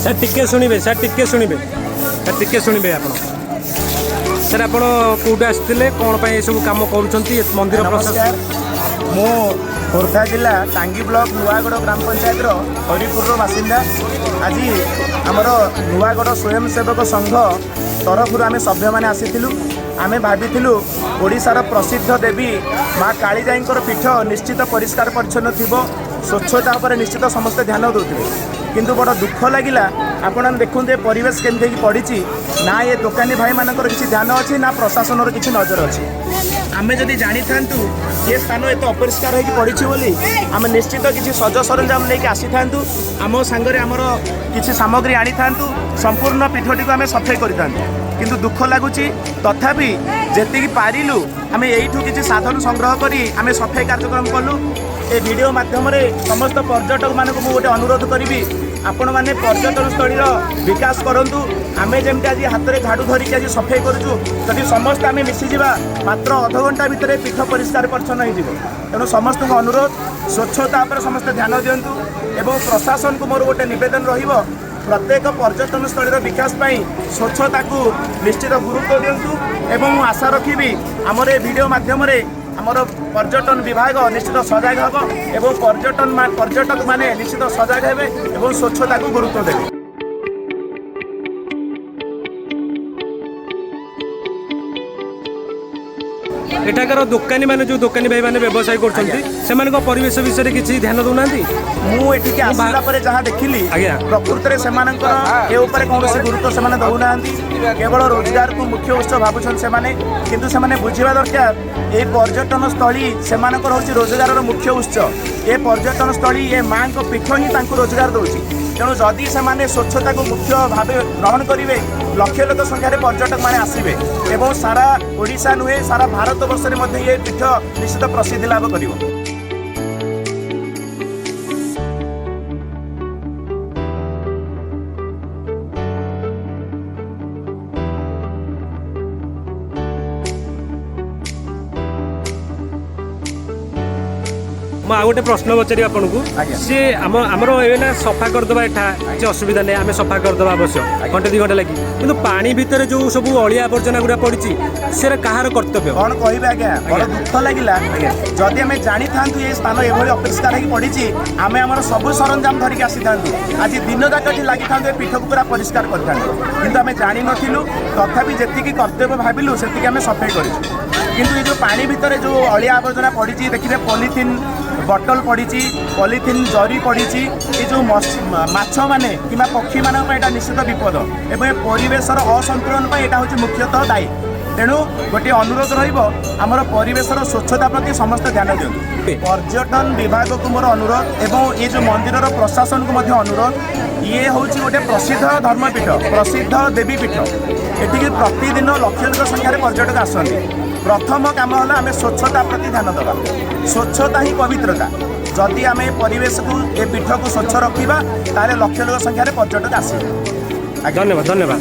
Sir ଟିକେ ଶୁଣିବେ, sir ଟିକେ ଶୁଣିବେ, ସାର୍ ଟିକେ ଶୁଣିବେ ଆପଣ। ସାର୍, ଆପଣ କେଉଁଠୁ ଆସିଥିଲେ? କ'ଣ ପାଇଁ ଏସବୁ କାମ କରୁଛନ୍ତି ମନ୍ଦିର ପ୍ରଶାସନ? ନମସ୍କାର, ମୁଁ ଖୋର୍ଦ୍ଧା ଜିଲ୍ଲା ଟାଙ୍ଗି ବ୍ଲକ ନୂଆଗଡ଼ ଗ୍ରାମ ପଞ୍ଚାୟତର ହରିପୁରର ବାସିନ୍ଦା। ଆଜି ଆମର ନୂଆଗଡ଼ ସ୍ୱୟଂସେବକ ସଂଘ ତରଫରୁ ଆମେ ସଭ୍ୟମାନେ ଆସିଥିଲୁ। ଆମେ ଭାବିଥିଲୁ ଓଡ଼ିଶାର ପ୍ରସିଦ୍ଧ ଦେବୀ ମା କାଳିଜାଇଙ୍କର ପୀଠ ନିଶ୍ଚିତ ପରିଷ୍କାର ପରିଚ୍ଛନ୍ନ ଥିବ, ସ୍ୱଚ୍ଛତା ଉପରେ ନିଶ୍ଚିତ ସମସ୍ତେ ଧ୍ୟାନ ଦେଉଥିବେ। କିନ୍ତୁ ବଡ଼ ଦୁଃଖ ଲାଗିଲା, ଆପଣମାନେ ଦେଖନ୍ତୁ ଏ ପରିବେଶ କେମିତି ହେଇକି ପଡ଼ିଛି। ନା ଏ ଦୋକାନୀ ଭାଇମାନଙ୍କର କିଛି ଧ୍ୟାନ ଅଛି, ନା ପ୍ରଶାସନର କିଛି ନଜର ଅଛି। ଆମେ ଯଦି ଜାଣିଥାନ୍ତୁ ଏ ସ୍ଥାନ ଏତେ ଅପରିଷ୍କାର ହେଇକି ପଡ଼ିଛି ବୋଲି, ଆମେ ନିଶ୍ଚିତ କିଛି ସଜ ସରଞ୍ଜାମ ନେଇକି ଆସିଥାନ୍ତୁ, ଆମ ସାଙ୍ଗରେ ଆମର କିଛି ସାମଗ୍ରୀ ଆଣିଥାନ୍ତୁ, ସମ୍ପୂର୍ଣ୍ଣ ପୀଠଟିକୁ ଆମେ ସଫେଇ କରିଥାନ୍ତୁ। କିନ୍ତୁ ଦୁଃଖ ଲାଗୁଛି, ତଥାପି ଯେତିକି ପାରିଲୁ ଆମେ ଏଇଠୁ କିଛି ସାଧନ ସଂଗ୍ରହ କରି ଆମେ ସଫେଇ କାର୍ଯ୍ୟକ୍ରମ କଲୁ। ଏ ଭିଡ଼ିଓ ମାଧ୍ୟମରେ ସମସ୍ତ ପର୍ଯ୍ୟଟକମାନଙ୍କୁ ମୁଁ ଗୋଟେ ଅନୁରୋଧ କରିବି, ଆପଣମାନେ ପର୍ଯ୍ୟଟନସ୍ଥଳୀର ବିକାଶ କରନ୍ତୁ। ଆମେ ଯେମିତି ଆଜି ହାତରେ ଝାଡ଼ୁ ଧରିକି ଆଜି ସଫେଇ କରୁଛୁ, ଯଦି ସମସ୍ତେ ଆମେ ମିଶିଯିବା, ମାତ୍ର ଅଧଘଣ୍ଟା ଭିତରେ ପୀଠ ପରିଷ୍କାର ପରିଚ୍ଛନ୍ନ ହେଇଯିବ। ତେଣୁ ସମସ୍ତଙ୍କୁ ଅନୁରୋଧ, ସ୍ୱଚ୍ଛତା ଉପରେ ସମସ୍ତେ ଧ୍ୟାନ ଦିଅନ୍ତୁ ଏବଂ ପ୍ରଶାସନକୁ ମୋର ଗୋଟେ ନିବେଦନ ରହିବ, ପ୍ରତ୍ୟେକ ପର୍ଯ୍ୟଟନସ୍ଥଳୀର ବିକାଶ ପାଇଁ ସ୍ୱଚ୍ଛତାକୁ ନିଶ୍ଚିତ ଗୁରୁତ୍ୱ ଦିଅନ୍ତୁ। ଏବଂ ମୁଁ ଆଶା ରଖିବି ଆମର ଏ ଭିଡ଼ିଓ ମାଧ୍ୟମରେ ଆମର ପର୍ଯ୍ୟଟନ ବିଭାଗ ନିଶ୍ଚିତ ସଜାଗ ହେବ ଏବଂ ପର୍ଯ୍ୟଟକମାନେ ନିଶ୍ଚିତ ସଜାଗ ହେବେ ଏବଂ ସ୍ୱଚ୍ଛତାକୁ ଗୁରୁତ୍ୱ ଦେବେ। ଏଠାକାର ଦୋକାନୀ ମାନେ, ଯେଉଁ ଦୋକାନୀ ଭାଇମାନେ ବ୍ୟବସାୟ କରୁଛନ୍ତି, ସେମାନଙ୍କ ପରିବେଶ ବିଷୟରେ କିଛି ଧ୍ୟାନ ଦେଉନାହାନ୍ତି? ମୁଁ ଏଠିକି ଆସିଲା ପରେ ଯାହା ଦେଖିଲି, ପ୍ରକୃତରେ ସେମାନଙ୍କର ଏ ଉପରେ କୌଣସି ଗୁରୁତ୍ୱ ସେମାନେ ଦେଉନାହାନ୍ତି। କେବଳ ରୋଜଗାରକୁ ମୁଖ୍ୟ ଉତ୍ସ ଭାବୁଛନ୍ତି ସେମାନେ। କିନ୍ତୁ ସେମାନେ ବୁଝିବା ଦରକାର, ଏଇ ପର୍ଯ୍ୟଟନ ସ୍ଥଳୀ ସେମାନଙ୍କର ହେଉଛି ରୋଜଗାରର ମୁଖ୍ୟ ଉତ୍ସ। ଏ ପର୍ଯ୍ୟଟନ ସ୍ଥଳୀ, ଏ ମାଆଙ୍କ ପୀଠ ହିଁ ତାଙ୍କୁ ରୋଜଗାର ଦେଉଛି। ତେଣୁ ଯଦି ସେମାନେ ସ୍ୱଚ୍ଛତାକୁ ମୁଖ୍ୟ ଭାବେ ଗ୍ରହଣ କରିବେ, ଲକ୍ଷ ଲକ୍ଷ ସଂଖ୍ୟାରେ ପର୍ଯ୍ୟଟକମାନେ ଆସିବେ ଏବଂ ସାରା ଓଡ଼ିଶା ନୁହେଁ, ସାରା ଭାରତ ବର୍ଷରେ ମଧ୍ୟ ଏ ପୀଠ ନିଶ୍ଚିତ ପ୍ରସିଦ୍ଧି ଲାଭ କରିବ। ମୁଁ ଆଉ ଗୋଟେ ପ୍ରଶ୍ନ ପଚାରିବି ଆପଣଙ୍କୁ। ସିଏ ଆମର ଏବେ ନା ସଫା କରିଦେବା, ଏଠା କିଛି ଅସୁବିଧା ନାହିଁ, ଆମେ ସଫା କରିଦେବା ଅବଶ୍ୟ ଘଣ୍ଟେ 2 ଘଣ୍ଟା ଲାଗି। କିନ୍ତୁ ପାଣି ଭିତରେ ଯେଉଁ ସବୁ ଅଳିଆ ଆବର୍ଜନା ଗୁଡ଼ା ପଡ଼ିଛି, ସେଟା କାହାର କର୍ତ୍ତବ୍ୟ? କ'ଣ କହିବେ ଆଜ୍ଞା, ବଡ଼ ଦୁଃଖ ଲାଗିଲା। ଯଦି ଆମେ ଜାଣିଥାନ୍ତୁ ଏ ସ୍ଥାନ ଏଭଳି ଅପରିଷ୍କାର ହେଇକି ପଡ଼ିଛି, ଆମେ ଆମର ସବୁ ସରଞ୍ଜାମ ଧରିକି ଆସିଥାନ୍ତୁ, ଆଜି ଦିନ ଯାକ ଏଠି ଲାଗିଥାନ୍ତୁ, ଏ ପୀଠକୁ ପୁରା ପରିଷ୍କାର କରିଥାନ୍ତୁ। କିନ୍ତୁ ଆମେ ଜାଣିନଥିଲୁ। ତଥାପି ଯେତିକି କର୍ତ୍ତବ୍ୟ ଭାବିଲୁ, ସେତିକି ଆମେ ସଫେଇ କରିଛୁ। କିନ୍ତୁ ଏ ଯେଉଁ ପାଣି ଭିତରେ ଯେଉଁ ଅଳିଆ ଆବର୍ଜନା ପଡ଼ିଛି, ଦେଖିବେ ପଲିଥିନ୍ ବଟଲ ପଡ଼ିଛି, ପଲିଥିନ୍ ଜରି ପଡ଼ିଛି। ଏ ଯେଉଁ ମାଛମାନେ କିମ୍ବା ପକ୍ଷୀମାନଙ୍କ ପାଇଁ ଏଇଟା ନିଶ୍ଚିତ ବିପଦ ଏବଂ ଏ ପରିବେଶର ଅସନ୍ତୁଳନ ପାଇଁ ଏଇଟା ହେଉଛି ମୁଖ୍ୟତଃ ଦାୟୀ। ତେଣୁ ଗୋଟିଏ ଅନୁରୋଧ ରହିବ, ଆମର ପରିବେଶର ସ୍ୱଚ୍ଛତା ପ୍ରତି ସମସ୍ତେ ଧ୍ୟାନ ଦିଅନ୍ତୁ। ପର୍ଯ୍ୟଟନ ବିଭାଗକୁ ମୋର ଅନୁରୋଧ ଏବଂ ଏ ଯେଉଁ ମନ୍ଦିରର ପ୍ରଶାସନକୁ ମଧ୍ୟ ଅନୁରୋଧ, ଇଏ ହେଉଛି ଗୋଟେ ପ୍ରସିଦ୍ଧ ଧର୍ମପୀଠ, ପ୍ରସିଦ୍ଧ ଦେବୀପୀଠ। ଏଠିକି ପ୍ରତିଦିନ ଲକ୍ଷ ଲକ୍ଷ ସଂଖ୍ୟାରେ ପର୍ଯ୍ୟଟକ ଆସନ୍ତି। ପ୍ରଥମ କାମ ହେଲା ଆମେ ସ୍ୱଚ୍ଛତା ପ୍ରତି ଧ୍ୟାନ ଦେବା। ସ୍ୱଚ୍ଛତା ହିଁ ପବିତ୍ରତା। ଯଦି ଆମେ ପରିବେଶକୁ, ଏ ପୀଠକୁ ସ୍ୱଚ୍ଛ ରଖିବା, ତାହେଲେ ଲକ୍ଷ ଲକ୍ଷ ସଂଖ୍ୟାରେ ପର୍ଯ୍ୟଟକ ଆସିବେ। ଧନ୍ୟବାଦ, ଧନ୍ୟବାଦ।